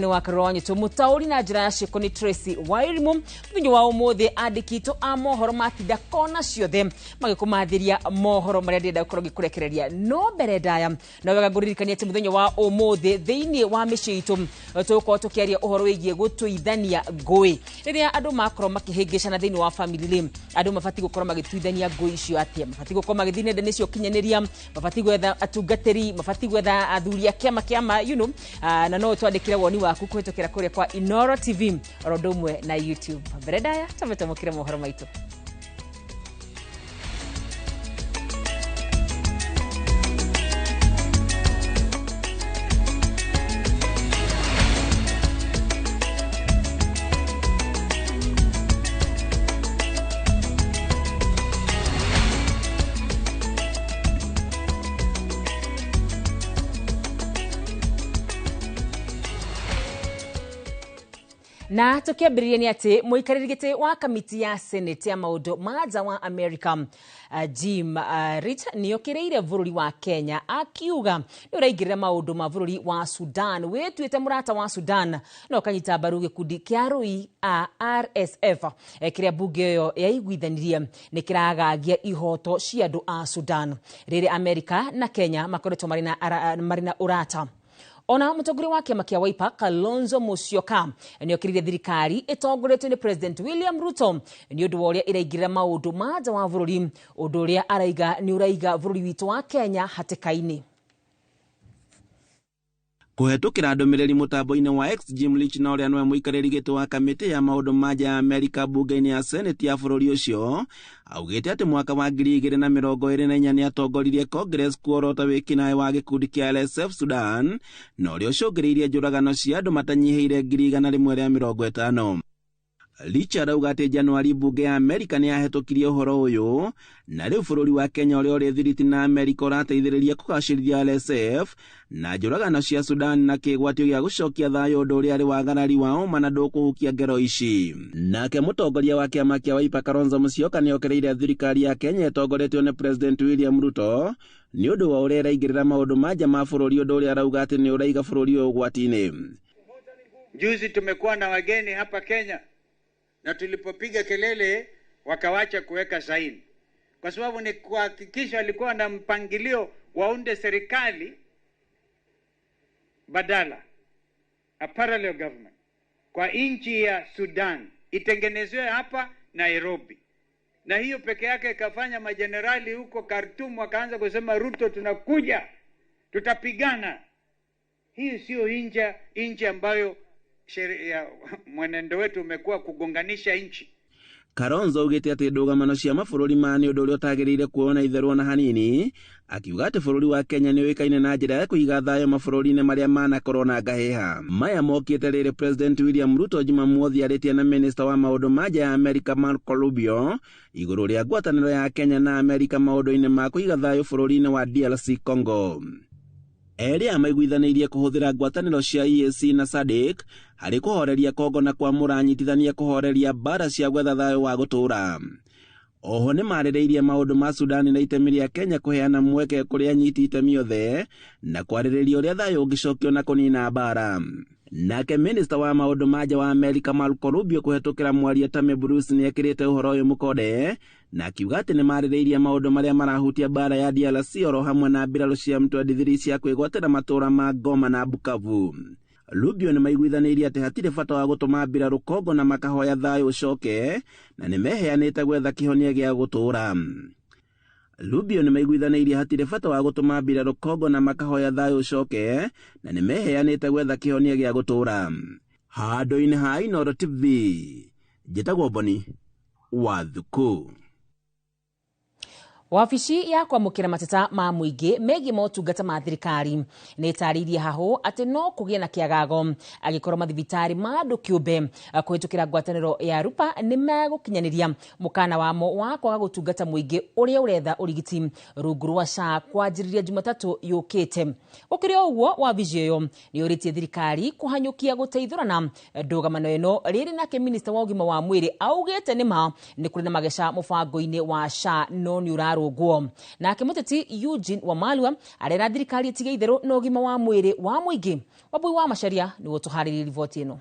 Nĩ wa Karũra wa Nyũtũ, mũtaũri na njĩra ya ciĩko nĩ Tracy Wairimu. Mũthenya wa ũmũthĩ andĩki itũ a mohoro matinda kona ciothe magĩkũmathĩria mohoro marĩa ndĩrenda gũkorwo ngĩkũrekereria. No mbere ndaya no wega ngũririkania atĩ mũthenya wa ũmũthĩ thĩinĩ wa mĩciĩ itũ tũgũkorwo tũkĩaria ũhoro wĩgiĩ gũtuithania ngũĩ. Rĩrĩa andũ makorwo makĩhĩngĩcana thĩinĩ wa family rĩ, andũ mabatiĩ gũkorwo magĩtuithania ngũĩ icio atĩa? Mabatiĩ gũkorwo magĩthiĩ nenda-inĩ cia ũkinyanĩria, mabatiĩ gwetha atungatĩri, mabatiĩ gwetha athuri a kĩama kĩama, na no ũtwandĩkĩre woni waku kũhĩtũkĩra kũrĩa kwa Inooro TV oro ũndũ ũmwe na YouTube. Mbere ndaya twambe twamũkĩre mohoro maitũ. Na tukiambĩrĩria nĩ atĩ mũikarĩri gĩtĩ wa kamiti ya Senate ya maũndũ ma nja wa America, Jim Rich nĩokĩrĩire bũrũri wa Kenya akiuga nĩ ũraingĩrĩra maũndũ ma bũrũri wa Sudan, wĩtuĩte mũrata wa Sudan na ũkanyita mbaru gĩkundi kĩa arũi a RSF, kĩrĩa mbunge ĩyo yaiguithanirie nĩ kĩragagia ihoto cia andũ a Sudan. Rĩrĩ America na Kenya makoretwo marĩ na ũrata. Ona mũtongoria wa kĩama kĩa Wiper Kalonzo Musyoka nĩokĩrĩire thirikari ĩtongoretio nĩ President William Ruto nĩ ũndũ wa ũrĩa ĩraingĩrĩra maũndũ ma nja wa bũrũri, ũndũ ũrĩa araiga nĩ ũraiga bũrũri witũ wa Kenya hatĩka-inĩ. Kũhetũkĩra ndũmĩrĩri mũtambo-inĩ wa X, Jim Leach na ũrĩa nĩwe mũikarĩri gĩtĩ wa kamĩtĩ ya maũndũ ma nja ya Amerika mbunge-inĩ ya Senate ya bũrũri ũcio augĩte atĩ mwaka wa 2024 nĩatongoririe Congress kuorota wĩkinaĩ wa gĩkundi kĩa RSF Sudan na ũrĩa ũcũngĩrĩirie njũragano cia andũ matanyihĩire 150,000. Richard auga atĩ Januari mbunge ya Amerika nĩyahĩtũkirie ũhoro ũyũ na rĩu bũrũri wa Kenya ũrĩa ũrĩ thiriti na Amerika ũrateithĩrĩria kũgacĩrithia RSF na njũragano cia Sudan na kĩgwatio gĩa gũcokia thayũ ũndũ ũrĩa arĩ wagarari wa ũma na ndũkũhukia ngero ici. Nake mũtongoria wa kĩama kĩa Wiper Kalonzo Musyoka nĩokĩrĩire thirikari ya Kenya ĩtongoretio nĩ President William Ruto nĩ ũndũ wa ũrĩa ĩraingĩrĩra maũndũ ma nja ma bũrũri, ũndũ ũrĩa arauga atĩ nĩ ũraiga bũrũri ũyũ ũgwati-inĩ. Juzi tumekuwa na wageni hapa Kenya na tulipopiga kelele wakawacha kuweka saini kwa sababu ni kuhakikisha walikuwa na mpangilio waunde serikali badala, a parallel government kwa nchi ya Sudan itengenezewe hapa Nairobi. Na hiyo peke yake ikafanya majenerali huko Khartoum wakaanza kusema Ruto tunakuja, tutapigana. Hii sio nchi ambayo sheria, mwenendo wetu umekuwa kugonganisha nchi. Kalonzo augĩte atĩ ndũgamano cia mabũrũri ma nĩ ũndũ ũrĩa ũtagĩrĩire kuona itherũ ona hanini, akiuga atĩ bũrũri wa Kenya nĩ ũĩkaine na njĩra ya kũiga thayũ mabũrũri-inĩ marĩa manakorwo na ngahĩha. Maya mokĩte rĩrĩ President William Ruto Jumamothi arĩtie na Minister wa maũndũ ma nja ya Amerika Marco Rubio igũrũ rĩa ngwatanĩro ya Kenya na Amerika maũndũ-inĩ ma kũiga thayũ bũrũri-inĩ wa DRC Congo. Erĩ aya maiguithanĩirie kũhũthĩra ngwatanĩro cia EAC na SADC harĩ kũhoreria Congo na kwamũra anyitithania kũhoreria mbara cia gwetha thayũ wa gũtũũra. Oho nĩ marĩrĩirie maũndũ ma Sudani na itemi rĩa Kenya kũheana mweke kũrĩ anyiti itemi othe na kwarĩrĩria ũrĩa thayũ ũngĩcokio na kũnina mbara. Nake Minister wa maũndũ ma nja wa Amerika Marco Rubio kũhetũkĩra mwaria Tammy Bruce nĩekĩrĩte ũhoro ũyũ mũkonde na akiuga atĩ nĩmarĩrĩirie maũndũ marĩa marahutia mbara ya DRC oro hamwe na mbirarũ cia M23 cia kwĩgwatĩra matũũra ma Goma na Bukavu. Rubio nĩmaiguithanĩirie atĩ hatirĩ bata wa gũtũma mbirarũ Congo na makahoya thayũ ũcoke na nĩmeheanĩte gwetha kĩhonia gĩa gũtũũra. Rubio nĩmaiguithanĩirie hatirĩ bata wa gũtũma mbirarũ Congo na makahoya thayũ ũcoke na nĩmeheanĩte gwetha kĩhonia gĩa gũtũũra. Handũ-inĩ ha Inooro TV, njĩtagwo Boni wa Thuku. Wabici ya kwamũkĩra mateta ma mũingĩ megiĩ motungata ma thirikari nĩ ĩtarĩirie hahũ atĩ no kũgĩe na kĩagago angĩkorwo mathibitarĩ ma andũ kĩũmbe kũhĩtũkĩra ngwatanĩro ya Rupa nĩ megũkinyanĩria mũkana wamo wa kwaga gũtungata mũingĩ ũrĩa ũretha ũrigiti rungu rwa SHA kwanjĩrĩria Jumatatũ yũkĩte. Gũkĩrĩ o ũguo, wabici ĩyo nĩ yũrĩtie thirikari kũhanyũkia gũteithũrana ndũgamano ĩno rĩrĩ nake minista wa ũgima wa mwĩrĩ augĩte nĩ ma nĩ kũrĩ na mageca mũbango-inĩ wa SHA no nĩ ũrarũ mararũngwo. Nake mũteti Eugene Wamalwa arera thirikari ĩtige itherũ na ũgima wa mwĩrĩ wa mũingĩ. Wambui wa Macharia nĩwe ũtũharĩrĩirie riboti ĩno.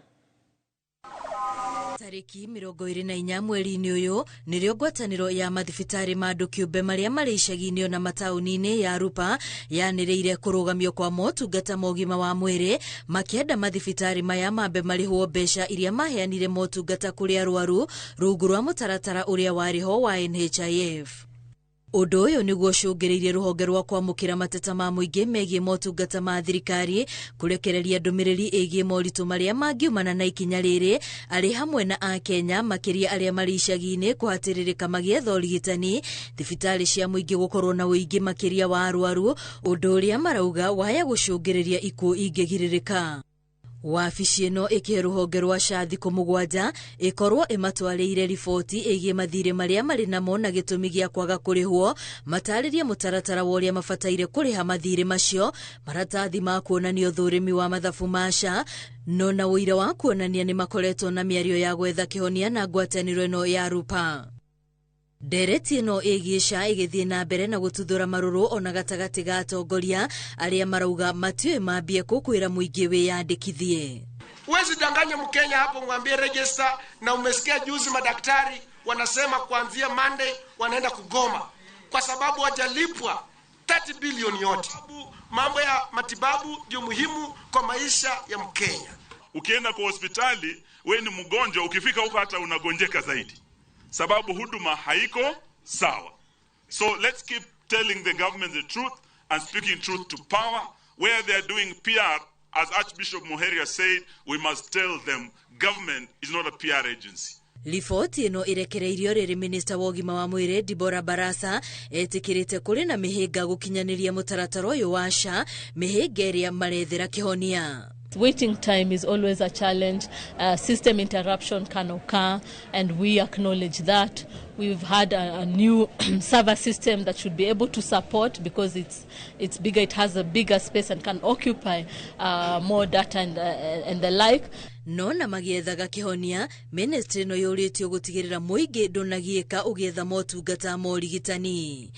Tarĩki 24 mweri-inĩ ũyũ nĩrĩo ngwatanĩro ya mathibitarĩ ma andũ kĩũmbe marĩa marĩ icagi-inĩ ona mataũni-inĩ ya Rupa yanĩrĩire kũrũgamio kwa motungata ma ũgima wa mwĩrĩ, makĩenda mathibitarĩ maya mambe marĩhwo mbeca iria maheanire motungata kũrĩ arwaru rungu rwa mũtaratara ũrĩa warĩ ho wa NHIF. Ũndũ ũyũ nĩguo ũcũngĩrĩirie rũhonge rwa kwamũkĩra mateta ma mũingĩ megiĩ motungata ma thirikari kũrekereria ndũmĩrĩri ĩgiĩ moritũ marĩa mangiumana na ikinya rĩrĩ, arĩ hamwe na Akenya makĩria arĩa marĩ icagi-inĩ kũhatĩrĩrĩka magĩetha ũrigitani, thibitarĩ cia mũingĩ gũkorwo na ũingĩ makĩria wa arwaru, ũndũ ũrĩa marauga waya gũcũngĩrĩria ikuũ ingĩgirĩrĩka. Wabici ĩno ĩkĩhe rũhonge rwa SHA thikũ 7 ĩkorwo ĩmatwarĩire riboti ĩgiĩ mathirĩ marĩa marĩ namo na gĩtũmi gĩa kwaga kũrĩhwo, matarĩrie mũtaratara wa ũrĩa mabataire kũrĩha mathirĩ macio, maratathi ma kuonania ũthũrimi wa mathabu ma SHA, no na ũira wa kuonania nĩ makoretwo na mĩario ya gwetha kĩhonia na ngwatanĩro ĩno ya Rupa. Ndereti ĩno ĩgiĩ SHA ĩgĩthiĩ na mbere na gũtuthũra marũrũ ona gatagatĩ ga atongoria arĩa marauga matiũĩ mambie kũkwĩra mũingĩ wĩyandĩkithie. Huwezi danganya Mkenya hapo mwambie register, na umesikia juzi madaktari wanasema kuanzia Monday wanaenda kugoma kwa sababu hawajalipwa 30 bilioni yote. Mambo ya matibabu ndio muhimu kwa maisha ya Mkenya. Ukienda kwa hospitali we ni mgonjwa, ukifika huko hata unagonjeka zaidi, sababu huduma haiko sawa. So let's keep telling the government the truth and speaking truth to power. Where they are doing PR, as Archbishop Muheria said, we must tell them government is not a PR agency. Riboti ĩno ĩrekereirio rĩrĩ minista wa ũgima wa mwĩrĩ Deborah Barasa etĩkĩrĩte kũrĩ na mĩhĩnga gũkinyanĩria mũtaratara ũyũ wa SHA, mĩhĩnga ĩrĩa marethera kĩhonia. Waiting time is always a challenge. System interruption can occur, and we acknowledge that. We've had a new server system that should be able to support, because it's bigger, it has a bigger space and can occupy more data and the like. No na magĩethaga kĩhonia, ministry ĩno yũrĩtio gũtigĩrĩra mũingĩ ndũnagiĩka ũgĩetha motungata ma ũrigitani.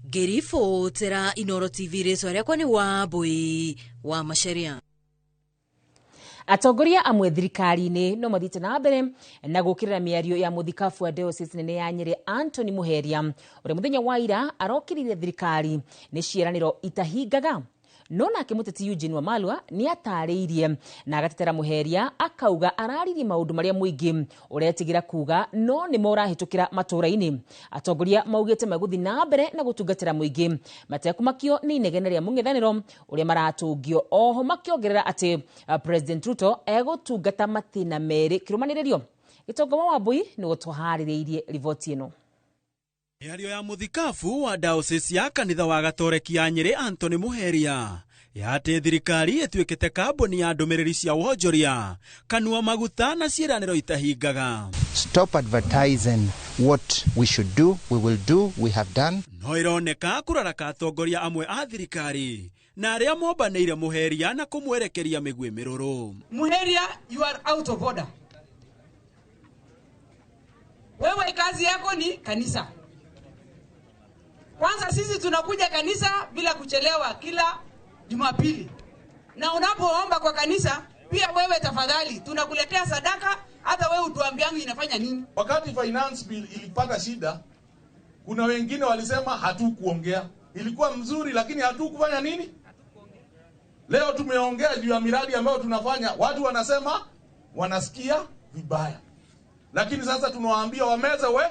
Ngĩribotera Inooro TV, rĩtwa rĩakwa nĩ Wambui wa Macharia. Atongoria amwe thirikari-inĩ no mathiĩte na mbere na gũkĩrĩra mĩario ya mũthikabu wa diocese nene ya Nyĩrĩ Anthony Muheria, ũrĩa mũthenya wa ira arokĩrĩire thirikari nĩ ciĩranĩro itahingaga. No nake mũteti Eugene Wamalwa nĩ atarĩirie na agatetera Muheria, akauga araririe maũndũ marĩa mũingĩ ũretigĩra kuga no nĩmo ũrahĩtũkĩra matũũra-inĩ. Atongoria maugĩte megũthiĩ na mbere na gũtungatĩra mũingĩ matekũmakio nĩ inegene rĩa mũng'ethanĩro ũrĩa maratũngio. Oho makĩongerera atĩ President Ruto egũtungata matĩna merĩ kĩrũmanĩrĩrio. Gĩtonga wa Wambui nĩwe ũtũharĩrĩirie riboti ĩno. Mĩario ya mũthikabu wa diocese ya kanitha wa Gatoreki ya Nyĩrĩ Anthony Muheria ya atĩ thirikari ĩtuĩkĩte kambuni ya ndũmĩrĩri cia wonjoria, kanua maguta na ciĩranĩro itahingaga. Stop advertising what we should do, we will do, we have done. No ĩroneka kũraraka atongoria amwe a thirikari na arĩa mombanĩire Muheria na kũmwerekeria mĩguĩ mĩrũrũ. Muheria, you are out of order. Wewe kazi yako ni kanisa. Kwanza sisi tunakuja kanisa bila kuchelewa kila Jumapili. Na unapoomba kwa kanisa, pia wewe tafadhali tunakuletea sadaka, hata wewe utuambiangu inafanya nini. Wakati finance bill ilipata shida, kuna wengine walisema hatukuongea. Ilikuwa mzuri lakini hatukufanya nini? Leo tumeongea juu ya miradi ambayo tunafanya, watu wanasema wanasikia vibaya. Lakini sasa tunawaambia wameze we.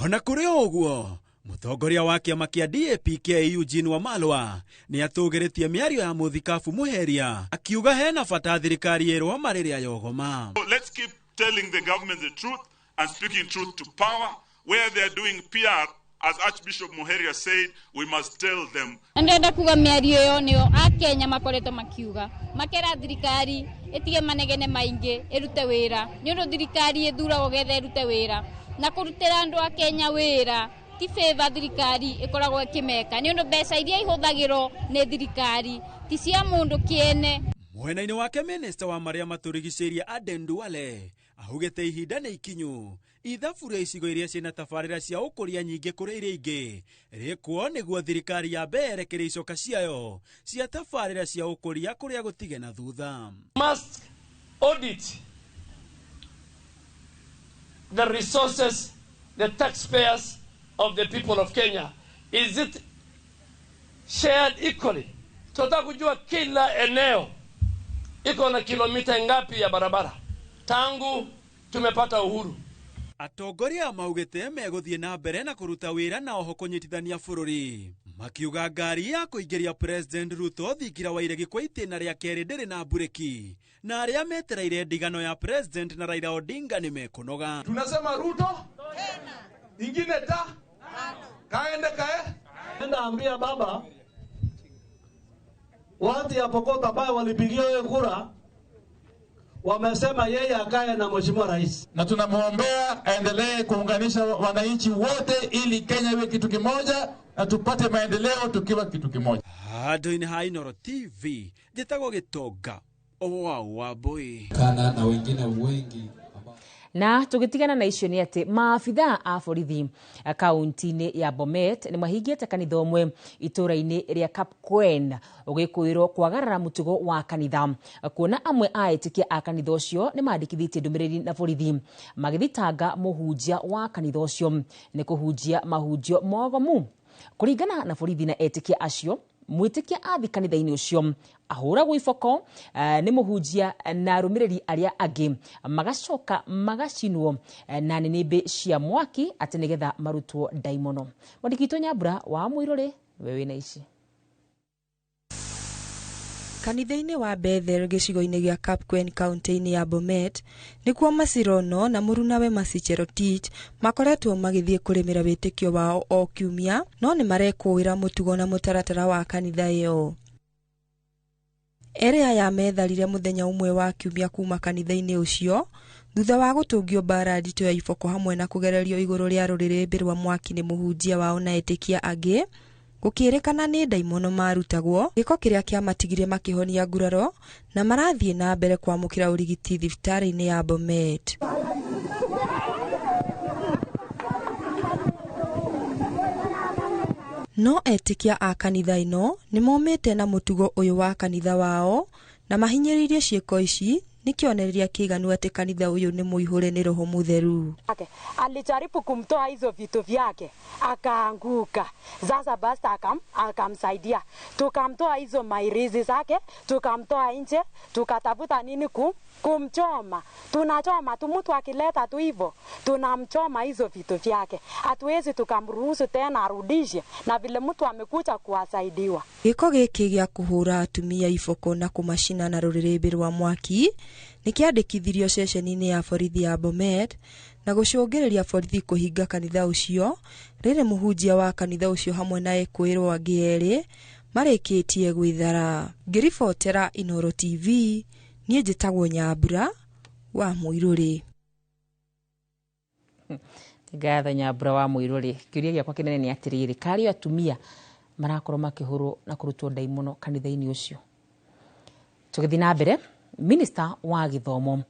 Ona kũrĩ ũguo, mũtongoria wa kĩama kĩa DAP-K Eugene Wamalwa nĩ atũgĩrĩtie mĩario ya mũthikabu Muheria, akiuga hena bata thirikari ĩrũa marĩrĩa yogoma. So let's keep telling the government the truth and speaking truth to power. Where they are doing PR, as Archbishop Muheria said, we must tell them. Ndĩrenda kuga mĩario ĩyo nĩyo Akenya makoretwo makiuga, makera thirikari ĩtige manegene maingĩ, ĩrute wĩra. Nĩ ũndũ thirikari ĩthuragwo getha ĩrute wĩra, na kũrutĩra andũ a Kenya wĩra ti favor thirikari ĩkoragwo ĩkĩmeka, nĩ ũndũ mbeca iria ihũthagĩrwo nĩ thirikari ti cia mũndũ kĩene. Mwena-inĩ wake minista wa marĩa matũrigicĩirie Aden Duale augĩte ihinda nĩ ikinyu ithabu rĩa icigo iria ciĩna tabarĩra cia ũkũria nyingĩ kũrĩ iria ingĩ rĩkwo nĩguo thirikari ya mbere kĩrĩ icoka ciayo cia tabarĩra cia ũkũria kũrĩa gũtige na thutha. Must audit the resources, the taxpayers of the people of Kenya. Is it shared equally? Tunataka kujua kila eneo iko na kilomita ngapi ya barabara tangu tumepata uhuru. Atongoria maugĩte megũthiĩ na mbere na kũruta wĩra na oho kũnyitithania bũrũri, makiuga ngari ya kũingĩria President Ruto thingira wa iregi kwa itĩna rĩa kerĩ ndĩrĩ na mburĩki, na arĩa metereire ndigano ya President na Raila Odinga nĩ mekũnoga. Tunasema Ruto ingine ta kaende kae. Enda ambia baba watu ya Pokot ambayo walipigia yeye kura wamesema yeye akae na mheshimiwa rais, na tunamwombea aendelee kuunganisha wananchi wote ili Kenya iwe kitu kimoja na tupate maendeleo tukiwa kitu kimoja. Handũ-inĩ ha Inooro TV njĩtagwo Gĩtonga wa Wambui. Kana na wengine wengi. Na tugitigana na icio ni ati maabithaa a borithi kaunti-inĩ ya Bomet nĩ mahingĩte kanitha ũmwe itũra-inĩ rĩa Kapkwen ũgĩkwĩrwo kwagarara mũtugo wa kanitha, kuona amwe a etĩkia a kanitha ũcio nĩ mandĩkithĩtie ndũmĩrĩri na borithi magĩthitanga mũhunjia wa kanitha ũcio nĩ kũhunjia mahunjio mogomu. Kũringana na borithi na etĩkia acio, mwĩtĩkia athi kanitha-inĩ ũcio ahũragwo iboko nĩ mũhunjia na arũmĩrĩri arĩa angĩ, magacoka magacinwo na nĩnĩmbĩ cia mwaki atĩ nĩgetha marutwo ndaimono. Mwandĩki witũ Nyambura wa Mũirũrĩ, we wĩna ici. Kanitha-inĩ wa Bethel gĩcigo-inĩ gĩa Kapkwen kaunti-inĩ ya Bomet nĩkuo Masirono na mũrunawe Masicherotich makoretwo magĩthiĩ kũrĩmĩra wĩtĩkio wao o kiumia, no nĩ marekũĩra mũtugo na mũtaratara wa kanitha ĩyo. Erĩ aya metharire mũthenya ũmwe wa kiumia kuma kanitha-inĩ ũcio thutha wa gũtũngio mbara nditũ ya iboko hamwe na kũgererio igũrũ rĩa rũrĩrĩmbĩ rwa mwaki nĩ mũhunjia wao na etĩkia angĩ, gũkĩrĩkana nĩ ndaimono marutagwo, gĩko kĩrĩa kĩamatigire makĩhonia nguraro na marathiĩ na mbere kwamũkĩra ũrigiti thibitarĩ-inĩ ya Bomet. No etĩkia a kanitha ĩno nĩ momĩte na mũtugo ũyũ wa kanitha wao na mahinyĩrĩirie ciĩko ici nĩ kĩonereria kĩiganu atĩ kanitha ũyũ nĩ mũihũre nĩ Roho Mũtheru. Alijaribu kumtoa hizo vitu vyake akaanguka. Sasa basta akamsaidia, tukamtoa hizo mairizi zake, tukamtoa nje, tukatafuta nini kumchoma. Tunachoma tu, mtu akileta tu hivyo tunamchoma hizo vitu vyake, hatuwezi tukamruhusu tena arudishe, na vile mtu amekuja kuwasaidiwa. Gĩko gĩkĩ gĩa kũhũra atumia iboko na kũmacina na rũrĩrĩmbĩ rwa mwaki nĩ kĩandĩkithirio ceceni-inĩ ya borithi ya Bomet na gũcũngĩrĩria borithi kũhinga kanitha ũcio rĩrĩ mũhunjia wa kanitha ũcio hamwe na ekũĩrwo angĩ erĩ marĩkĩtie gwĩthara. Ngĩribotera Inooro TV, niĩ njĩtagwo Nyambura wa Mũirũrĩ. Ngatho Nyambura wa Mũirũrĩ. Kĩũria gĩakwa kĩnene nĩ atĩrĩrĩ, karĩ atumia marakorwo makĩhũrwo na kũrutwo ndaimono kanitha-inĩ ũcio? Tũgĩthiĩ na mbere, Minister wa gĩthomo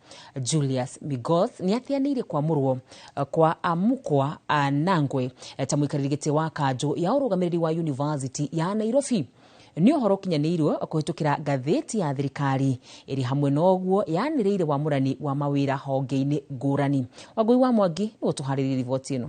Julius Migos nĩ atĩanĩire kwamũrwo kwa Amukwa Anangwe ta mũikarĩri gĩtĩ wa kanjũ ya ũrũgamĩrĩri wa University ya Nairobi. Nĩ ũhoro ũkinyanĩirwo kũhĩtũkĩra ngathĩti ya thirikari ĩrĩ hamwe na ũguo yanĩrĩire wamũrani wa mawĩra honge-inĩ ngũrani. Wangũi wa Mwangi nĩwe ũtũharĩrĩirie riboti ĩno.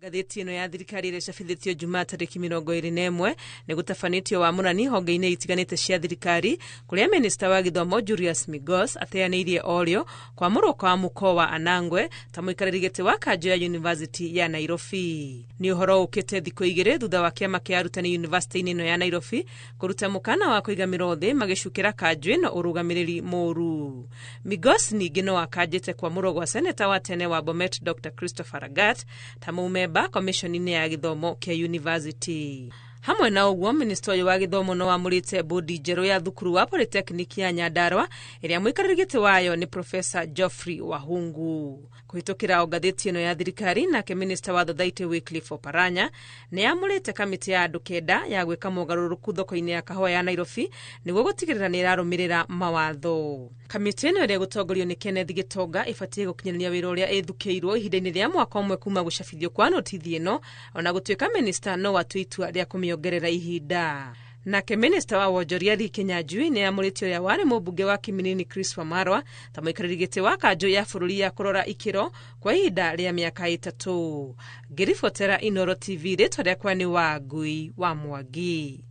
Ngathĩti ĩno ya thirikari ĩrĩa ĩcabithĩtio Jumaa tarĩki 21 nĩ gũtabanĩtio wamũrani honge-inĩ itiganĩte cia thirikari kũrĩa minista wa gĩthomo Julius Migos ateanĩirie orĩo kwamũrwo kwa mũko wa Anangwe ta mũikarĩri gĩtĩ wa kanjũ ya University ya Nairobi. Nĩ ũhoro ũkĩte thikũ igĩrĩ thutha wa kĩama kĩa arutani university-inĩ ĩno ya Nairobi kũruta mũkana wa kũiga mĩro thĩ magĩcukĩra kanjũ ĩno ũrũgamĩrĩri mũru. Migos ningĩ no akanjĩte kwamũrwo gwa seneta wa tene wa Bomet Dr. Christopher Lagat ta mũmemba commission-inĩ ya gĩthomo kĩa university. Hamwe na ũguo, minista ũyũ wa gĩthomo no amũrĩte bodi njerũ ya thukuru wa Polytechnic ya Nyandarua ĩrĩa mũikarĩri gĩtĩ wayo nĩ Professor Geoffrey Wahungu. Kũhĩtũkĩra o ngathĩti ĩno ya thirikari, nake minista wa Thothaitĩ Wycliffe Oparanya nĩ amũrĩte kamĩtĩ ya andũ 9 ya gwĩka mogarũrũku thoko-inĩ ya kahũa ya Nairobi nĩguo gũtigĩrĩra nĩ ĩrarũmĩrĩra mawatho. Kamĩtĩ ĩno ĩrĩa ĩgũtongorio nĩ Kenneth Gĩtonga ĩbatiĩ gũkinyanĩria wĩra ũrĩa ĩthukĩirwo ihinda-inĩ rĩa mwaka ũmwe kuma gũcabithio kwa notithi ĩno, ona gũtuĩka minista no atue itua rĩa kũmĩongerera ihinda. Nake minista wa wonjoria Lee Kinyanjui nĩ amũrĩte ũrĩa warĩ mũmbunge wa Kiminini Chris Wamarwa ta mũikarĩri gĩtĩ wa kanjũ ya bũrũri ya kũrora ikĩro kwa ihinda rĩa mĩaka 3. Ngĩribotera Inoro TV, rĩtwa rĩakwa nĩ Wangui wa Mwangi.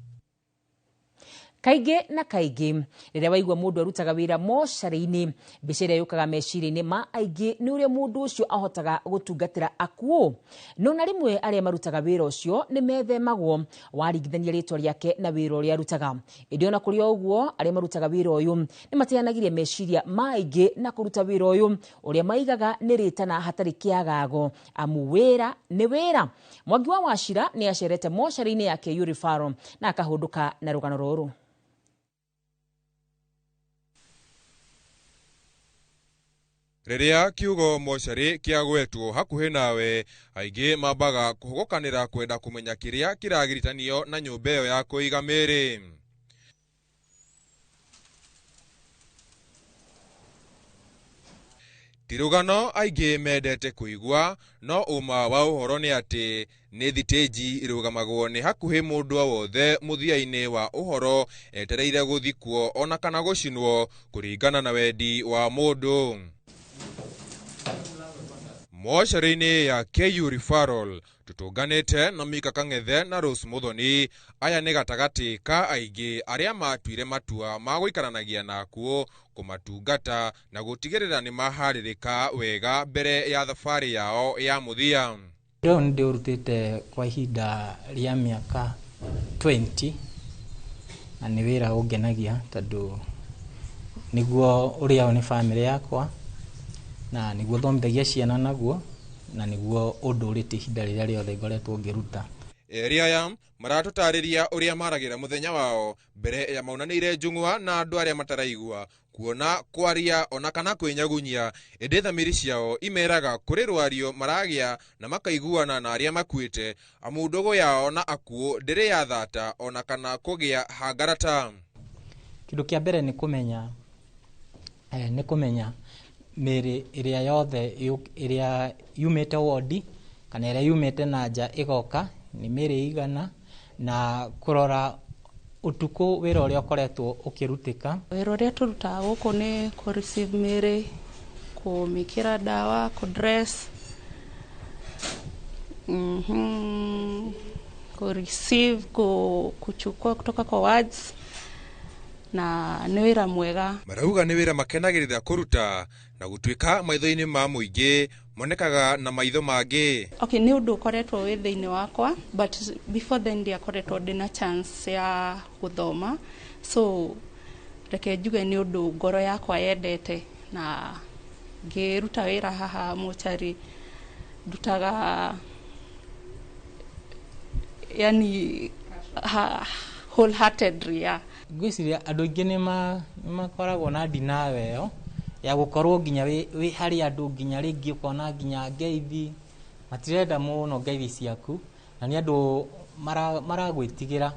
Kaingĩ na kaingĩ rĩrĩa waigua mũndũ arutaga wĩra mocarĩ-inĩ, mbica ĩrĩa yũkaga meciria-inĩ ma aingĩ nĩ ũrĩa mũndũ ũcio ahotaga gũtungatĩra akuũ. No na rĩmwe arĩa marutaga wĩra ũcio nĩ methemagwo waringithania rĩtwa rĩake na wĩra ũrĩa arutaga. Ĩndĩ ona kũrĩ o ũguo, arĩa marutaga wĩra ũyũ nĩ mateanagĩria meciria ma aingĩ na kũruta wĩra ũyũ ũrĩa maigaga nĩ rĩtana hatarĩ kĩagago, amu wĩra nĩ wĩra. Mwangi wa Wachira nĩ acerete mocarĩ-inĩ ya KU Referral na akahũndũka na rũgano rũrũ. Rĩrĩa kiugo mocarĩ kĩagwetwo hakuhĩ nawe, aingĩ mambaga kũhogokanĩra kwenda kũmenya kĩrĩa kĩragiritanio na nyũmba ĩyo ya kũiga mĩĩrĩ. Ti rũgano aingĩ mendete kũigua, no ũma wa ũhoro nĩ atĩ nĩ thitĩnji ĩrũgamagwo nĩ hakuhĩ mũndũ o wothe mũthia-inĩ wa ũhoro etereire gũthikwo ona kana gũcinwo kũringana na wendi wa mũndũ. Mocarĩ-inĩ ya KU Referral tũtũnganĩte na Mika Kang'ethe na Rose Muthoni. Aya nĩ gatagatĩ ka aingĩ arĩa matuire matua ma gũikaranagia na akuũ, kũmatungata na gũtigĩrĩra nĩ maharĩrĩka wega mbere ya thabarĩ yao ya mũthia. Ũndũ ũyũ nĩ ndĩũrutĩte kwa ihinda rĩa mĩaka 20 na nĩ wĩra ũngenagia tondũ nĩguo ũrĩao nĩ bamĩrĩ yakwa na nĩguo thomithagia ciana naguo na nĩguo ũndũrĩte ihinda rĩrĩa rĩothe ngoretwo ngĩruta. Erĩ aya maratũtarĩria ũrĩa maragĩra mũthenya wao mbere ya maunanĩire njũng'wa na andũ arĩa mataraigua kuona kwaria ona kana kwĩnyagunyia, ĩndĩ thamiri ciao imeraga kũrĩ rwario maragĩa na makaiguana na arĩa makuĩte, amu ndũgũ yao na akuũ ndĩrĩ ya thata ona kana kũgĩa hangarata. Kĩndũ kĩa mbere nĩ kũmenya nĩ kũmenya mĩĩrĩ ĩrĩa yothe ĩrĩa yumĩte wodi kana ĩrĩa yumĩte na nja ĩgoka nĩ mĩĩrĩ igana, na kũrora ũtukũ wĩra ũrĩa ũkoretwo ũkĩrutĩka. Wĩra ũrĩa tũrutaga gũkũ nĩ kũ receive mĩĩrĩ, kũmĩkĩra ndawa, kũ dress, kũ receive, kuchukua kutoka kwa wards, na nĩ wĩra mwega. Marauga nĩ wĩra makenagĩrĩra kũruta na gũtuĩka maitho-inĩ ma mũingĩ monekaga na maitho mangĩ. Okay, nĩ ũndũ ũkoretwo wĩ thĩinĩ wakwa, but before then ndiakoretwo ndĩna chance ya gũthoma, so reke njuge nĩ ũndũ ngoro yakwa yendete, na ngĩruta wĩra haha mocarĩ ndutaga yani wholeheartedly, yeah. Ngwĩciria andũ aingĩ nĩ makoragwo na denial ĩyo ya gũkorwo nginya wĩ harĩ andũ, nginya rĩngĩ ũkona nginya ngeithi matirenda mũno ngeithi ciaku, na nĩ andũ maragwĩtigĩra.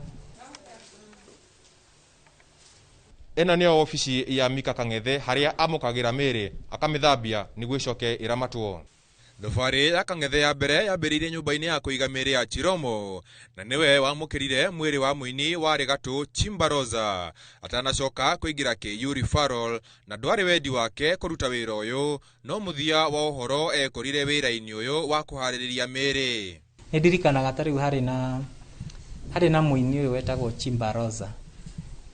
Ĩno nĩyo obici ya Mika Kang'ethe harĩa amũkagĩra mĩĩrĩ akamĩthambia nĩguo ĩcoke ĩramatwo. Thabarĩ ya Kang'ethe ya mbere yambĩrĩirie nyũmba-inĩ ya kũiga mĩĩrĩ ya Chiromo, na nĩwe wamũkĩrire mwĩrĩ wa mũini warĩ gatũ Chimbaroza atanacoka kũingĩra KU Referral, na ndwarĩ wendi wake kũruta wĩra ũyũ, no mũthia wa ũhoro ekorire wĩra-inĩ ũyũ wa kũharĩrĩria mĩĩrĩ. Nĩ ndirikanaga ta rĩu harĩ na mũini ũyũ wetagwo Chimbaroza,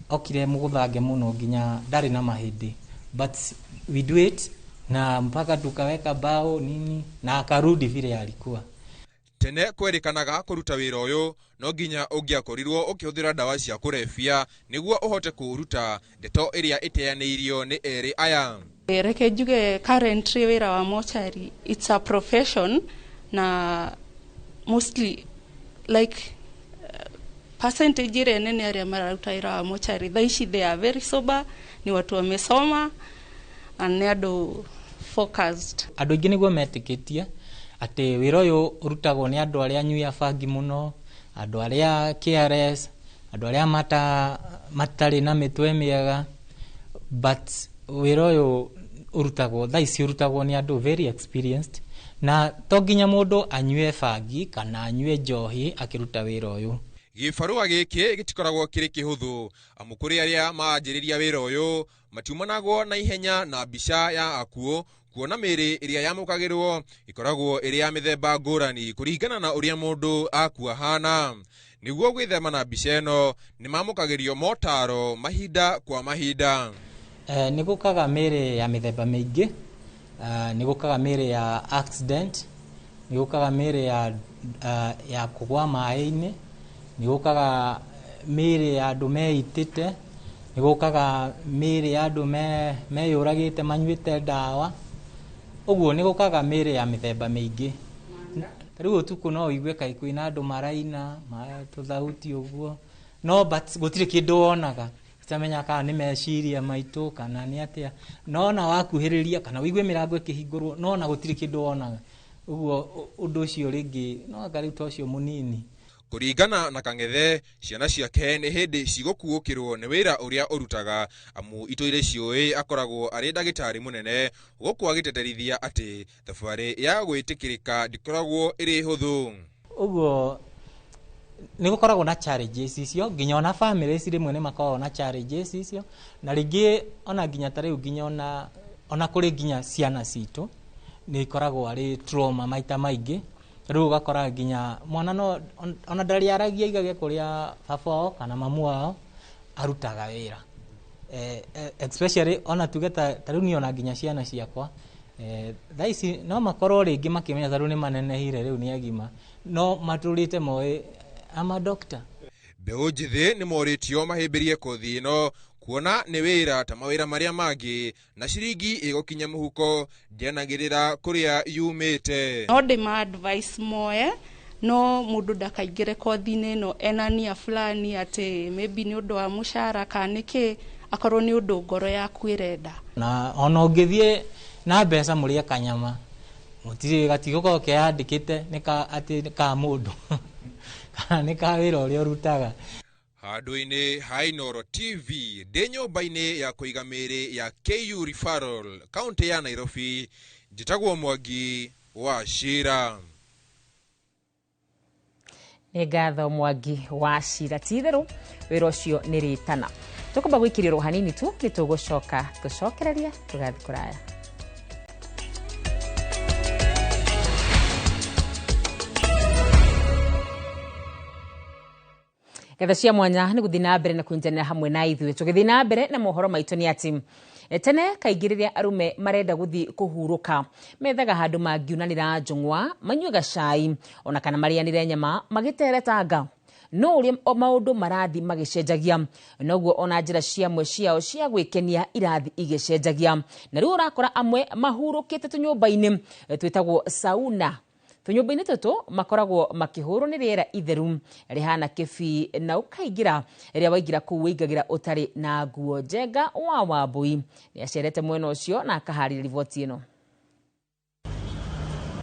okire mũgũthange mũno nginya ndarĩ na mahĩndĩ, but we do it na mpaka tukaweka bao nini na akarudi vile alikuwa. Tene kwerĩkanaga kũruta wĩra ũyũ no nginya ũngĩakorirwo ũkĩhũthĩra ndawa cia kũrebia nĩguo ũhote kũũruta, ndeto ĩrĩa ĩteanĩirio nĩ erĩ aya. Reke njuge currently wĩra wa mochari it's a profession, na mostly like Percentage ĩrĩa nene arĩa mararuta wĩra wa mochari thaa ici they are very sober, ni watu wamesoma na nĩ andũ focused. Andũ aingĩ nĩguo metĩkĩtie atĩ wĩra ũyũ ũrutagwo nĩ andũ arĩa anyui a bangi mũno, andũ arĩa KRS, andũ arĩa matarĩ na mĩtwe mĩega, but wĩra ũyũ ũrutagwo thaa ici ũrutagwo nĩ andũ very experienced, na to nginya mũndũ anyue bangi kana anyue njohi akĩruta wĩra ũyũ. Gĩbarũa gĩkĩ gĩtikoragwo kĩrĩ kĩhũthũ amu kũrĩ arĩa manjĩrĩria wĩra ũyũ matiumanagwo na ihenya na mbica ya akuũ, kuona mĩĩrĩ ĩrĩa yamũkagĩrwo ĩkoragwo ĩrĩ ya mĩthemba ngũrani kũringana na ũrĩa mũndũ akua hana. Nĩguo gwĩthema na mbica ĩno nĩ mamũkagĩrio motaro mahinda kwa mahinda. Nĩ gũkaga mĩĩrĩ ya mĩthemba mĩingĩ, nĩ gũkaga mĩĩrĩ ya accident, nĩ gũkaga mĩĩrĩ ya kũgwa maĩ-inĩ, nĩ gũkaga mĩĩrĩ ya andũ meitĩte, nĩ gũkaga mĩĩrĩ ya andũ meyũragĩte manyuĩte ndawa. Ũguo nĩ gũkaga mĩĩrĩ ya mĩthemba mĩingĩ. Rĩu ũtukũ no ũigue kaĩ kwĩna andũ maraina tũthauti ũguo, no but gũtirĩ kĩndũ wonaga, ũtamenya kana nĩ meciria maitũ kana nĩ atĩa, no ona wakuhĩrĩria kana ũigue mĩrango ĩkĩhingũrwo, no ona gũtirĩ kĩndũ wonaga. Ũguo ũndũ ũcio rĩngĩ no anga rĩu ta ũcio mũnini. Kũringana na Kang'ethe, ciana ciake nĩ hĩndĩ cigũkuũkĩrwo nĩ wĩra ũrĩa ũrutaga amu itũire ciũĩ akoragwo arĩ ndagĩtarĩ mũnene, gũkũ agĩteterithia atĩ thabarĩ ya gwĩtĩkĩrĩka ndĩkoragwo ĩrĩ hũthũ. Ũguo nĩ gũkoragwo na challenges icio, nginya ona families rĩmwe nĩ makoragwo na challenges icio, na rĩngĩ ona nginya ta rĩu nginya ona kũrĩ nginya ciana citũ nĩ ikoragwo arĩ trauma maita maingĩ. Rĩu ũgakora nginya mwana no ona ndarĩaragia aigage kũrĩa baba wao kana mamu wao arutaga wĩra. Especially ona tuge ta rĩu niĩ ona nginya ciana ciakwa thaa ici no makorwo rĩngĩ makĩmenya ta rĩu nĩ manenehire, rĩu nĩ agima, no matũrĩte moĩ ama doctor. Mbeũ njĩthĩ nĩ morĩtio mahĩmbĩrie kothi ĩno kuona nĩ wĩra ta mawĩra marĩa mangĩ na ciringi ĩgũkinya mũhuko ndĩanagĩrĩra kũrĩa yumĩte. No ndĩma advice moe, no mũndũ ndakaingĩre kothi-inĩ ĩno ena nia fulani atĩ maybe nĩ ũndũ wa mũcara kana nĩkĩ, akorwo nĩ ũndũ ngoro yaku ĩrenda. Na ona ũngĩthiĩ na mbeca mũrĩe kanyama, mũtirĩ gatigũkorwo keyandĩkĩte nĩ ka atĩ nĩ ka mũndũ kana nĩ ka wĩra ũrĩa ũrutaga. Handũ-inĩ ha Inooro TV ndĩ nyũmba-inĩ ya kũiga mĩĩrĩ ya KU Referral kaunti ya Nairobi, njĩtagwo Mwangi wa Cira. Nĩ ngatho Mwangi wa Cira, ti itherũ wĩra ũcio nĩ rĩtana. Tũkwamba gwĩkĩrĩrwo hanini tu nĩ tũgũcoka tũcokererie tũgathiĩ kũraya. Ngatho cia mwanya nĩ gũthiĩ na mbere na kũnyitanĩra hamwe na ithuĩ. Tũgĩthiĩ na mbere na mohoro maitũ nĩ atĩ tene kaingĩ rĩrĩa arũme marenda gũthiĩ kũhurũka methaga handũ mangiunanĩra njũng'wa, manyue gacai ona kana marĩanĩre nyama magĩteretanga. No ũrĩa maũndũ marathiĩ magĩcenjagia noguo ona njĩra ciamwe ciao cia gwĩkenia irathiĩ igĩcenjagia, na rĩu ũrakora amwe mahurũkĩte tũnyũmba-inĩ twĩtagwo sauna. Tũnyũmba-inĩ tũtũ makoragwo makĩhũrwo nĩ rĩera itheru rĩhana kĩbii, na ũkaingĩra rĩrĩa waingĩra kũu wĩingagĩra ũtarĩ na nguo. Njenga wa Wambui nĩacerete mwena ũcio na akaharĩria riboti ĩno.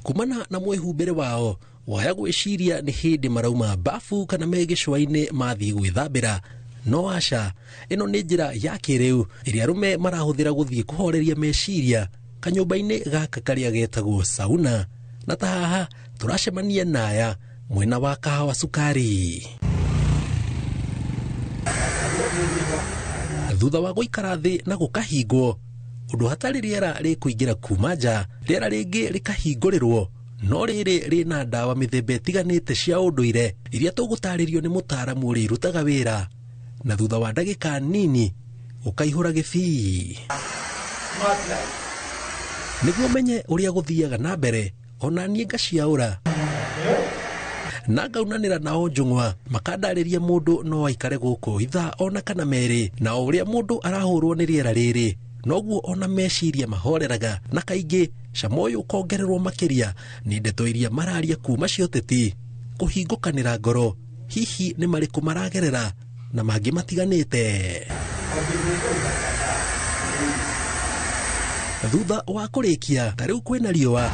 Kumana na mwĩhumbĩre wao waya gwĩciria nĩ hĩndĩ marauma bafu kana me gĩcũa-inĩ mathiĩ gwĩthambĩra, no aca, ĩno nĩ njĩra ya kĩrĩu ĩrĩa arũme marahũthĩra gũthiĩ kũhoreria meciria kanyũmba-inĩ gaka karĩa getagwo sauna. Na ta haha tũracemania naya mwena wa kahawa cukari. Thutha wa gũikara thĩ na gũkahingwo ũndũ hatarĩ rĩera rĩkũingĩra kuma nja, rĩera rĩngĩ rĩkahingũrĩrwo, no rĩrĩ rĩna ndawa mĩthemba ĩtiganĩte cia ũndũire iria tũgũtarĩrio nĩ mũtaaramu ũrĩa irutaga wĩra, na thutha wa ndagĩka nini ũkaihũra gĩbii. Nĩguo menye ũrĩa gũthiaga na mbere, ona niĩ ngaciaũra na ngaunanĩra nao njũng'wa, makandarĩria mũndũ no aikare gũkũ ithaa ona kana merĩ, na o ũrĩa mũndũ arahũrwo nĩ rĩera rĩrĩ noguo ona meciria mahoreraga, na kaingĩ cama ũyũ ũkongererwo makĩria nĩ ndeto iria mararia kuma cia ũteti, kũhingũkanĩra ngoro Hihi nĩ marĩkũ maragerera na mangĩ matiganĩte. Thutha wa kũrĩkia ta rĩu kwĩna riũa,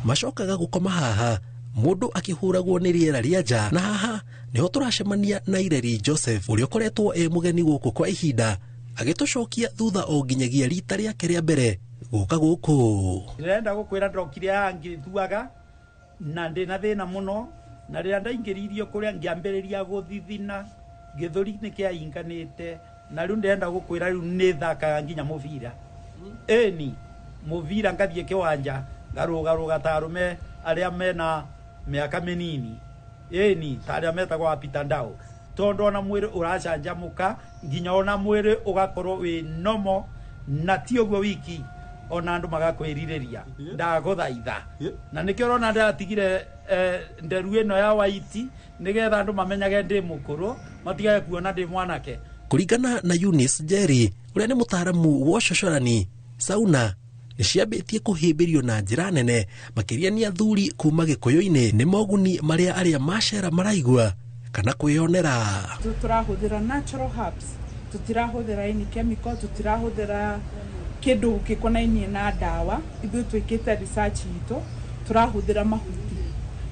macokaga gũkoma haha mũndũ akĩhũragwo nĩ rĩera rĩa nja. Na haha nĩho tũracemania na Ireri Joseph ũrĩa ũkoretwo e mũgeni gũkũ kwa ihinda, agĩtũcokia thutha o nginyagia rita rĩake rĩa mbere gũka gũkũ. Ndĩrenda gũkwĩra ndokire haha ngĩthuaga na ndĩna thĩna mũno, na rĩrĩa ndaingĩririo kũrĩa ngĩambĩrĩria gũthithina, gĩthũri nĩ kĩainganĩte, na rĩu ndĩrenda gũkwĩra rĩu nĩ thakaga nginya mũbira. Ĩni mũbira ngathiĩ kĩwanja ngarũgarũga ta arũme arĩa mena mĩaka mĩnini, ĩni ta arĩa metagwo a Ndao, tondũ ona mwĩrĩ ũracanjamũka nginya ona mwĩrĩ ũgakorwo wĩ nomo, na ti ũguo wiki ona andũ magakwĩrirĩria ndagũthaitha. Na nĩkĩo ũrona ndĩratigire nderu ĩno ya waiti nĩgetha andũ mamenyage ndĩ mũkũrũ, matigage kuona ndĩ mwanake. Kũringana na Eunice Njeri ũrĩa nĩ mũtaaramu wa ũcocorani, sauna nĩ ciambĩtie kũhĩmbĩrio na njĩra nene makĩria nĩ athuri kuma Gĩkũyũ-inĩ nĩ moguni marĩa arĩa macera maraigua kana kwĩyonera. Tũrahũthĩra natural herbs, tũtirahũthĩra any chemical, tũtirahũthĩra kĩndũ gĩkonainie na ndawa. Ithuĩ twĩkĩte research itũ, tũrahũthĩra mahuti,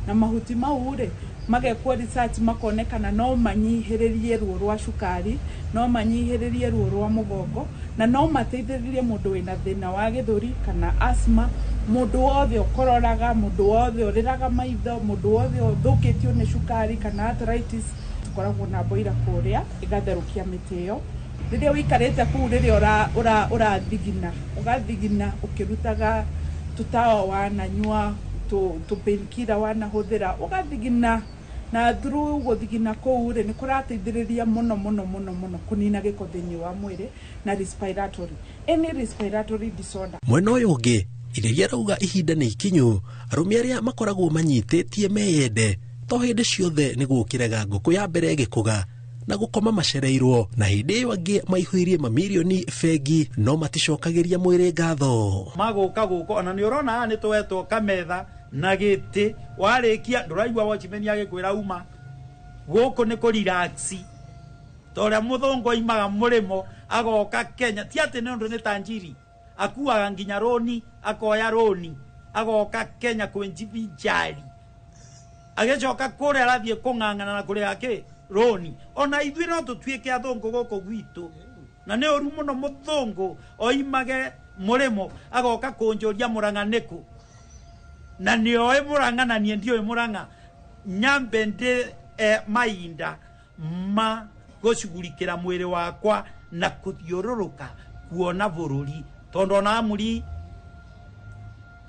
na mahuti mau rĩ magekwo research makonekana no manyihĩrĩrie ruo rwa cukari, no manyihĩrĩrie ruo rwa mũgongo, na no mateithĩrĩrie mũndũ wĩna thĩna wa gĩthũri kana asthma, mũndũ wothe ũkororaga, mũndũ wothe ũrĩraga maitho, mũndũ wothe ũthũkĩtio nĩ cukari kana arthritis. Tũkoragwo na boiler kũrĩa ĩgatherũkia mĩtĩ ĩyo. Rĩrĩa ũikarĩte kũu, rĩrĩa ũrathigina, ũgathigina ũkĩrutaga tũtawa wananyua, tũ painkiller wanahũthĩra, ũgathigina, na through gũthigina kũu rĩ nĩ kũrateithĩrĩria mũno mũno mũno mũno kũnina gĩko thĩinĩ wa mwĩrĩ na respiratory, any respiratory disorder. Mwena ũyũ ũngĩ, Ireri arauga ihinda nĩ ikinyu arũme arĩa makoragwo manyitĩtie meyende to hĩndĩ ciothe nĩ gũkĩrega ngũkũ ya mbere ĩgĩkũga na gũkoma macereirwo, na hĩndĩ ĩyo angĩ maihũirie mamirioni bengi no maticokagĩria mwĩrĩ ngatho. Magũka gũkũ ona nĩ ũrona haha nĩ twetwo kametha na gĩtĩ, warĩkia ndũraigua watchman agĩkwĩra uma. Gũkũ nĩ kũ relax, ta ũrĩa mũthũngũ oimaga mũrĩmo agoka Kenya, ti atĩ nĩ ũndũ nĩ tanjiri, akuaga nginya rũni, akoya rũni agoka Kenya kwĩnjivinjari, agĩcoka kũrĩa arathiĩ kũng'ang'ana na kũrĩha kĩ rũni. Ona ithuĩ no tũtuĩke athũngũ gũkũ gwitũ, na nĩ ũru mũno mũthũngũ oimage mũrĩmo agoka kũnjũria Mũrang'a nĩkũ, na nĩoĩ Mũrang'a na niĩ ndiũĩ Mũrang'a. Nyambe ndĩ mainda ma gũcugurikĩra mwĩrĩ wakwa na kũthiũrũrũka kuona bũrũri, tondũ ona amũri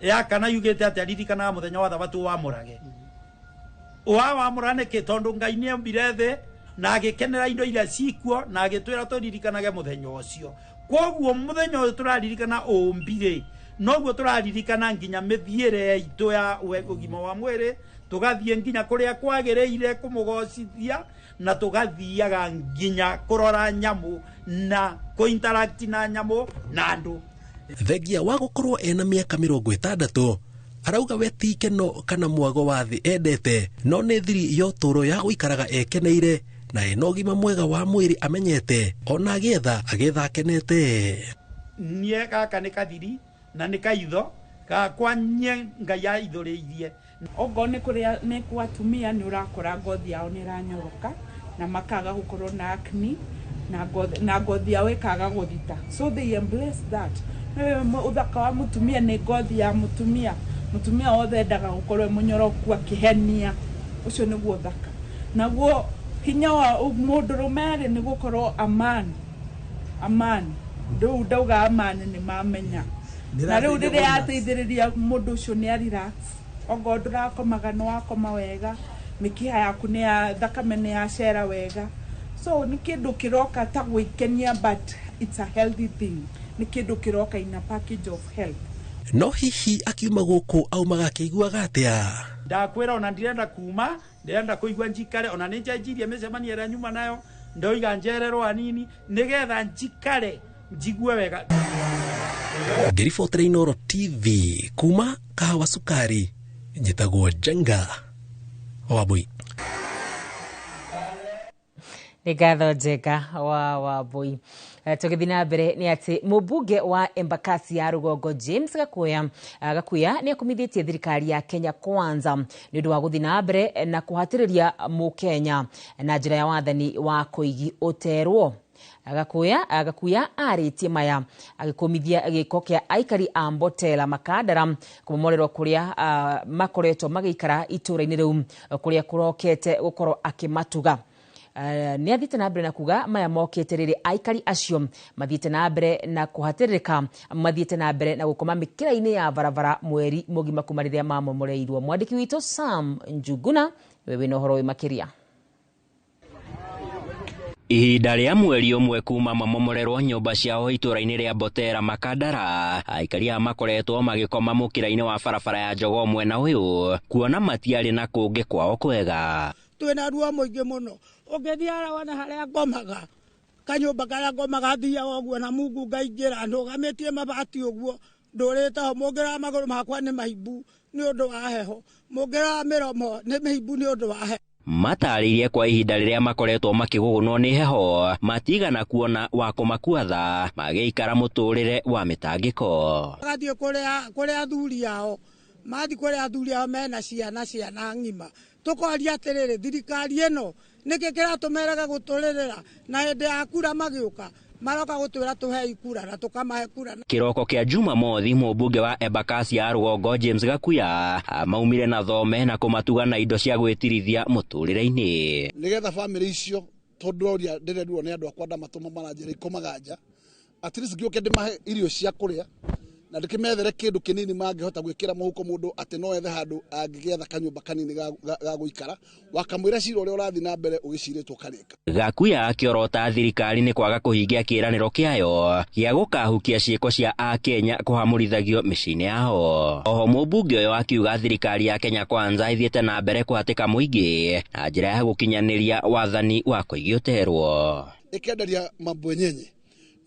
ya kana yugĩte atĩ aririkanaga mũthenya wa thabatũ wamũrage. Wa wamũra nĩkĩ? Tondũ Ngai nĩombire thĩ na agĩkenera indo iria cikuo na agĩtwĩra tũririkanage mũthenya ũcio. Kwoguo mũthenya ũyũ tũraririkana ũmbi rĩ, noguo tũraririkana nginya mĩthiĩre itũ ya ũgima wa mwĩrĩ, tũgathiĩ nginya kũrĩa kwagĩrĩire kũmũgocithia, na tũgathiaga nginya kũrora nyamũ na kũ-interact na nyamũ na andũ. Thengia wa gũkorwo ena mĩaka 60 arauga we ti ikeno kana mwago wa thĩ endete, no nĩ thiri ya ũtũũro ya gũikaraga ekeneire na ena ũgima mwega wa mwĩrĩ amenyete, ona agĩetha agĩetha akenete. Niĩ gaka nĩ kathiri na nĩ kaitho gakwa nye Ngai aithũrĩirie. Okorwo nĩ kũrĩa nĩ kwa atumia nĩ ũrakora ngothi yao nĩ ĩranyoroka na makaga gũkorwo na acne na ngothi yao ĩkaga gũthita, so they embrace that. Ũthaka wa mũtumia nĩ ngothi ya mũtumia, mũtumia wothe endaga gũkorwo e mũnyoroku akĩhenia, ũcio nĩguo ũthaka. Naguo hinya wa mũndũrũme rĩ nĩ gũkorwo amani, amani rĩu ndauga amani nĩ mamenya, na rĩu rĩrĩa yateithĩrĩria mũndũ ũcio nĩ a relax, okorwo ndũrakomaga nĩ wakoma wega, mĩkiha yaku nĩ ya thakame nĩ yacera wega. So nĩ kĩndũ kĩroka ta gwĩkenia, but it's a healthy thing, nĩ kĩndũ kĩroka in a package of health. No hihi akiuma gũkũ aumaga akĩiguaga atĩa? Ndakwĩra ona ndirenda kuma, ndĩrenda kũigua njikare, ona nĩ njenjirie mĩcemanio ĩrĩa nyuma nayo, ndoiga njererwo hanini nĩgetha njikare njigue wega. Ngĩribotera Inooro TV kuma Kahawa Sukari, Njĩtagwo Njenga Wambui. Nĩ ngatho Njenga wa Wambui. Tũgĩthiĩ na mbere nĩ atĩ mũmbunge wa Embakasi ya rũgongo James Gakuya nĩ akumithĩtie thirikari ya Kenya Kwanza nĩ ũndũ wa gũthiĩ na mbere na kũhatĩrĩria mũkenya na njĩra ya wathani wa kũigi ũterwo. Gakuya arĩtie maya agĩkũmithia gĩko kĩa aikari a Mbotela Makandara kũmomorerwo kũrĩa makoretwo magĩikara itũũra-inĩ rĩu kũrĩa kũrokete gũkorwo akĩmatuga. Nĩ athiĩte na mbere na kuga maya mokĩte rĩrĩ aikari acio mathiĩte na mbere na kũhatĩrĩrĩka, mathiĩte na mbere na gũkoma mĩkĩra-inĩ ya barabara mweri mũgima kuma rĩrĩa mamomoreirwo. Mwandĩki witũ Sam Njuguna nĩwe wĩna ũhoro ũyũ makĩria. Ihinda rĩa mweri ũmwe kuma mamomorerwo nyũmba ciao itũũra-inĩ rĩa Mbotela Makandara, aikari aya makoretwo magĩkoma mũkĩra-inĩ wa barabara ya Jogoo mwena ũyũ kuona matiarĩ na kũngĩ kwao kwega. Twĩna ruo mũingĩ mũno, ũngĩthiĩ wona harĩa ngomaga, kanyũmba karĩa ngomaga thiaga ũguo na Mungu ngaingĩra ndũgamĩtie mabati ũguo ndũrĩte ho, mũngĩrora magũrũ makwa nĩ maimbu nĩ ũndũ wa heho, mũngĩrora mĩromo nĩ mĩimbu nĩ ũndũ wa heho. Matarĩirie kwa ihinda rĩrĩa makoretwo makĩgũgũnwo nĩ heho matigana kuona wa kũmakua tha, magĩikara mũtũrĩre wa mĩtangĩko. Magathiĩ kũrĩa athuri ao, mathiĩ kũrĩa athuri ao mena ciana ng'ima. Tũkoria atĩrĩrĩ, thirikari ĩno nĩkĩ kĩratũmeraga gũtũrĩrĩra na hĩndĩ ya kura magĩũka maroka gũtwĩra tũhei kura na tũkamahe kura. Kĩroko kĩa Jumamothi mũmbunge wa Embakasi ya rũgongo James Gakuya maumire na thome na kũmatuga na indo cia gwĩtirithia mũtũrĩre-inĩ. Nĩgetha bamĩrĩ icio tondũ ndĩroria ndĩrerirwo nĩ andũ akwa ndamatũma maranjĩra ikomaga nja, at least ngĩũke ndĩmahe irio cia kũrĩa na ndĩkĩmethere kĩndũ kĩnini mangĩhota gwĩkĩra mũhuko mũndũ atĩ no ethe handũ angĩgĩetha kanyũmba kanini ga gũikara wakamwĩra cira ũrĩa ũrathiĩ na mbere ũgĩcirĩtwo karĩka. Gakuya akĩorota thirikari nĩ kwaga kũhingia kĩĩranĩro kĩayo gĩa gũkahukia ciĩko cia akenya kũhamũrithagio mĩciĩ-inĩ yao. Oho mũmbunge ũyũ akiuga thirikari ya Kenya Kwanza ĩthiĩte na mbere kũhatĩka mũingĩ na njĩra ya gũkinyanĩria wathani wa kũigi ũterwo. Ĩkenderia mabwenyenye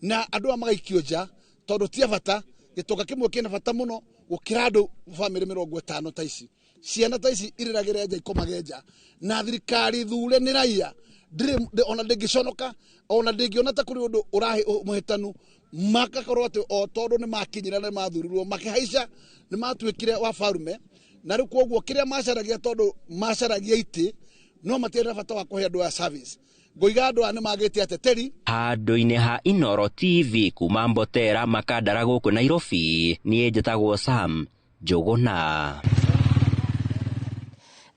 na andũ aya magaikio nja tondũ ti a bata. Gĩtonga kĩmwe kĩna bata mũno gũkĩra andũ bamĩrĩ 50 ta ici, ciana ta ici irĩragĩre nja ikomage nja, na thirikari thure nĩ raia ndĩrĩ ona ndĩngĩconoka ona ndĩngĩona ta kũrĩ ũndũ ũrahe mũhĩtanu, makakorwo atĩ o tondũ nĩ makinyĩra nĩ mathurirwo makĩhaica nĩ matuĩkire wa farume, na rĩu kwoguo kĩrĩa macaragia tondũ macaragia itĩ no matiarĩ na bata wa kũhe andũ aya service. Ngoiga andũ aya nĩ magĩte ateteri. Handũ-inĩ ha Inooro TV kuma Mbotela Makandara gũkũ Nairobi, niĩ njĩtagwo Sam Njuguna.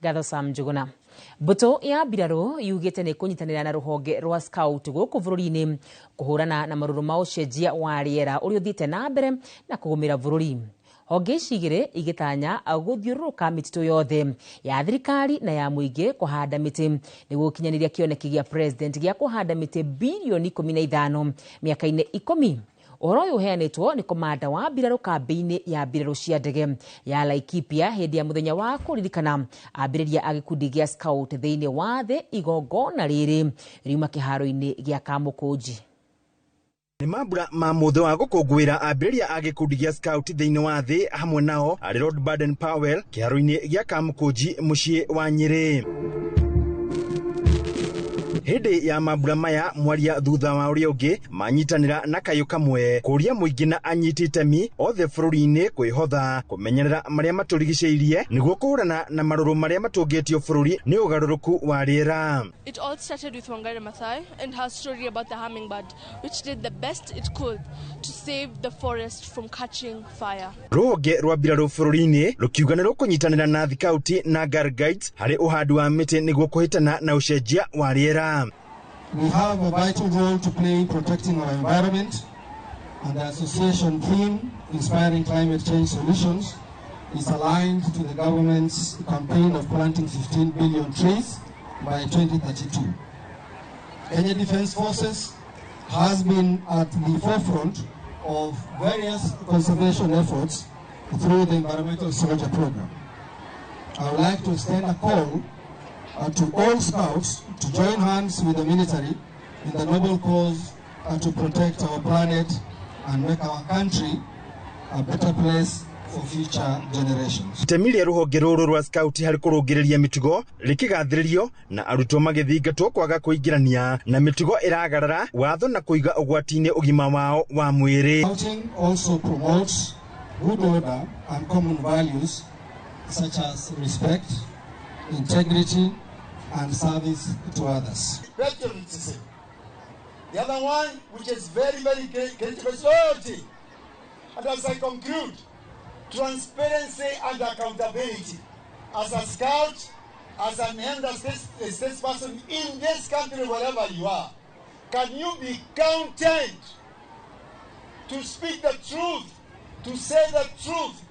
Ngatho Sam Njuguna. Mbũtũ ya mbirarũ yugĩte nĩ kũnyitanĩra na rũhonge rwa scout gũkũ bũrũri-inĩ kũhũrana na marũrũ ma ũcenjia wa rĩera ũrĩa ũthiĩte na mbere na kũgũmĩra bũrũri. Honge ici igĩrĩ igĩtanya gũthiũrũrũka mĩtitũ yothe ya thirikari na ya mũingĩ kũhanda mĩtĩ nĩguo gũkinyanĩria kĩoneki gĩa president gĩa kũhanda mĩtĩ bilioni 15 mĩaka-inĩ 10. Ũhoro ũyũ ũheanĩtwo nĩ komanda wa mbirarũ kambĩ-inĩ ya mbirarũ cia ndege ya Laikipia hĩndĩ ya mũthenya wa kũririkana ambĩrĩria a gĩkundi gĩa scout thĩinĩ wa thĩ. Igongona rĩrĩ riuma kĩharo-inĩ gĩa Kamũkũnji. Nĩ mambura ma mũthĩ wa gũkũngũĩra ambĩrĩria a gĩkundi gĩa scout thĩinĩ wa thĩ hamwe nao arĩ Lord Baden Powell kĩharo-inĩ gĩa Kamũkũnji mũciĩ wa Nyĩrĩ. Hĩndĩ ya mambura maya mwaria thutha wa ũrĩa ũngĩ manyitanĩra na kayũ kamwe kũria mũingĩ na anyiti itemi othe bũrũri-inĩ kwĩhotha kũmenyerera marĩa matũrigicĩirie nĩguo kũhũrana na marũrũ marĩa matũngĩtio bũrũri nĩ ũgarũrũku wa rĩera. It all started with Wangari Maathai and her story about the hummingbird, which did the best it could to save the forest from catching fire. Rũhonge rwa mbirarũ bũrũri-inĩ rũkiuga nĩ rũkũnyitanĩra na thikauti na Girl Guides harĩ ũhandi wa mĩtĩ nĩguo kũhĩtana na ũcenjia wa rĩera. We have a vital role to play in protecting our environment, and the association theme, Inspiring Climate Change Solutions, is aligned to the government's campaign of planting 15 billion trees by 2032. Kenya Defence Forces has been at the forefront of various conservation efforts through the Environmental Soldier Program. I would like to extend a call to all scouts to join hands with the military in the noble cause to protect our planet and make our country a better place for future generations. Itemi rĩa rũhonge rũrũ rwa scout harĩ kũrũngĩrĩria mĩtugo rĩkĩgathĩrĩrio na arutwo magĩthingatwo kwaga kũingĩrania na mĩtugo ĩragarara watho na kũiga ũgwati-inĩ ũgima wao wa mwĩrĩ. Scouting also promotes good order and common values such as respect, integrity, and service to others. Patriotism. The other one, which is very, very critical, is loyalty. And as I conclude, transparency and accountability. As a scout, as an elder statesperson in this country, wherever you are, can you be counted to speak the truth, to say the truth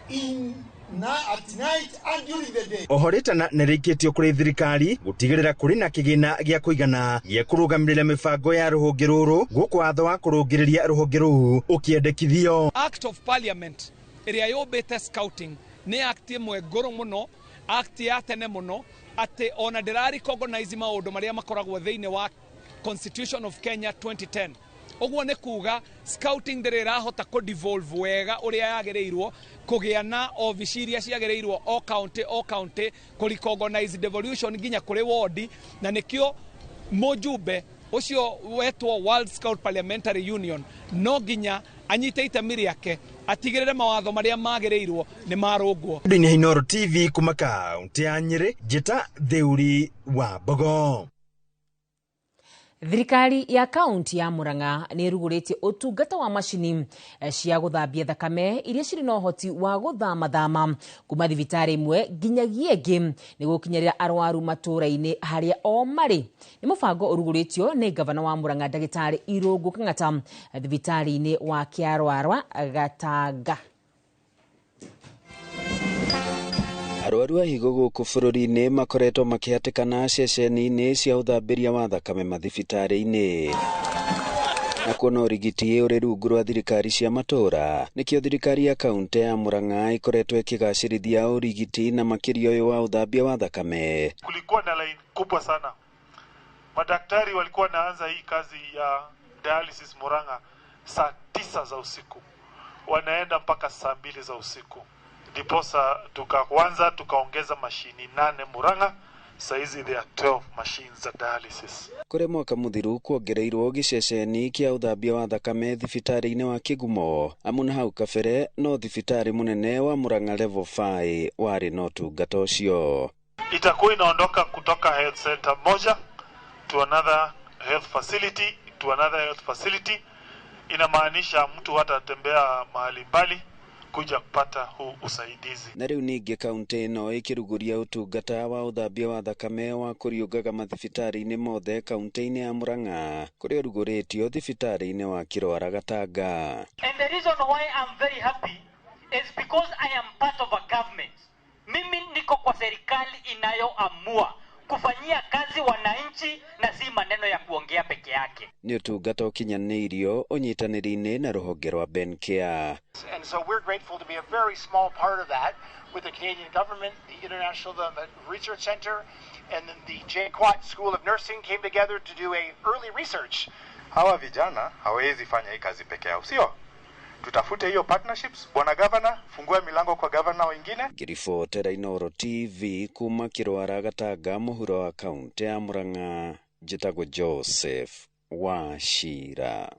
in at night and during the day? Oho rĩtana nĩ rĩikĩtio kũrĩ thirikari gũtigĩrĩra kũrĩ na kĩgĩna gĩa kũigana gĩa kũrũgamĩrĩra mĩbango ya rũhonge rũrũ gũkũ watho wa kũrũngĩrĩria rũhonge rũu ũkĩendekithio. Act of Parliament ĩrĩa yũmbĩte scouting nĩ act ĩmwe ngũrũ mũno, act ya tene mũno, atĩ ona ndĩra recognize maũndũ marĩa makoragwo thĩinĩ wa Constitution of Kenya 2010. Ũguo nĩ kuga scouting ndĩrĩ ĩrahota kũ devolve wega ũrĩa yagĩrĩirwo, kũgĩa na obici iria ciagĩrĩirwo o county o county, kũ recognize devolution nginya kũrĩ ward, na nĩkĩo mũjumbe ũcio wetwo World Scout Parliamentary Union no nginya anyite itemi rĩake atigĩrĩre mawatho marĩa magĩrĩirwo nĩ marũngwo. Ndini Inooro TV kuma kaunti ya Nyĩrĩ, Njĩta Theuri wa Mbogo. Thirikari ya kaunti ya Murang'a nĩ ĩrugũrĩtie ũtungata wa macini cia gũthambia thakame iria cirĩ na ũhoti wa gũthamathama kuma thibitarĩ ĩmwe nginyagia ĩngĩ nĩguo gũkinyĩria arwaru matũũra-inĩ harĩa o marĩ. Nĩ mũbango ũrugũrĩtio nĩ ngavana wa Murang'a ndagĩtarĩ Irũngũ Kang'ata thibitarĩ-inĩ wa Kĩarwarwa Gatanga. Arwaru a higo gũkũ bũrũri-inĩ makoretwo makĩhatĩkana ceceni-inĩ cia ũthambĩria wa thakame mathibitarĩ-inĩ na kuona ũrigiti ũrĩ rungu rwa thirikari cia matũũra. Nĩkĩo thirikari ya kaunti ya Murang'a ĩkoretwo ĩkĩgacĩrithia ũrigiti na makĩria ũyũ wa ũthambia wa thakame. Kulikuwa na line kubwa sana, madaktari walikuwa wanaanza hii kazi ya dialysis Murang'a saa 9 za usiku, wanaenda mpaka saa 2 za usiku. Ndiposa tukaanza tukaongeza mashini 8 Murang'a, saizi there are 12 machines za dialysis. Kũrĩ mwaka mũthiru kuongereirwo gĩceceni kĩa ũthambia wa thakame thibitarĩ-inĩ wa Kĩgumo, amu na hau kabere no thibitarĩ mũnene wa Murang'a level 5 warĩ na ũtungata ũcio. Itakuwa inaondoka kutoka health center moja to another health facility to another health facility. Inamaanisha mtu hatatembea mahali mbali kuja kupata huu usaidizi. Na rĩu ningĩ kaunti ĩno ĩkĩruguria ũtungata wa ũthambia wa thakame wa kũriũngaga mathibitarĩ-inĩ mothe kaunti-inĩ ya Murang'a, kũrĩa ũrugũrĩtio thibitarĩ-inĩ wa Kĩrwara Gatanga. And the reason why I'm very happy is because I am part of a government. Mimi niko kwa serikali inayoamua kufanyia kazi wananchi na si maneno ya kuongea peke yake. Nĩ ũtungata ũkinyanĩirio ũnyitanĩri-inĩ na rũhonge rwa Bencare. And so we're grateful to be a very small part of that with the Canadian government, the International Research Center, and then the JKUAT School of Nursing came together to do a early research. Hawa vijana hawezi fanya hii kazi peke yao, sio? Tutafute hiyo partnerships. Bwana Governor, fungua milango kwa governor wengine. Ngĩribotera Inooro TV kuma Kĩrwara Gatanga mũhuro wa kaunti ya Murang'a, njĩtagwo Joseph Wachira.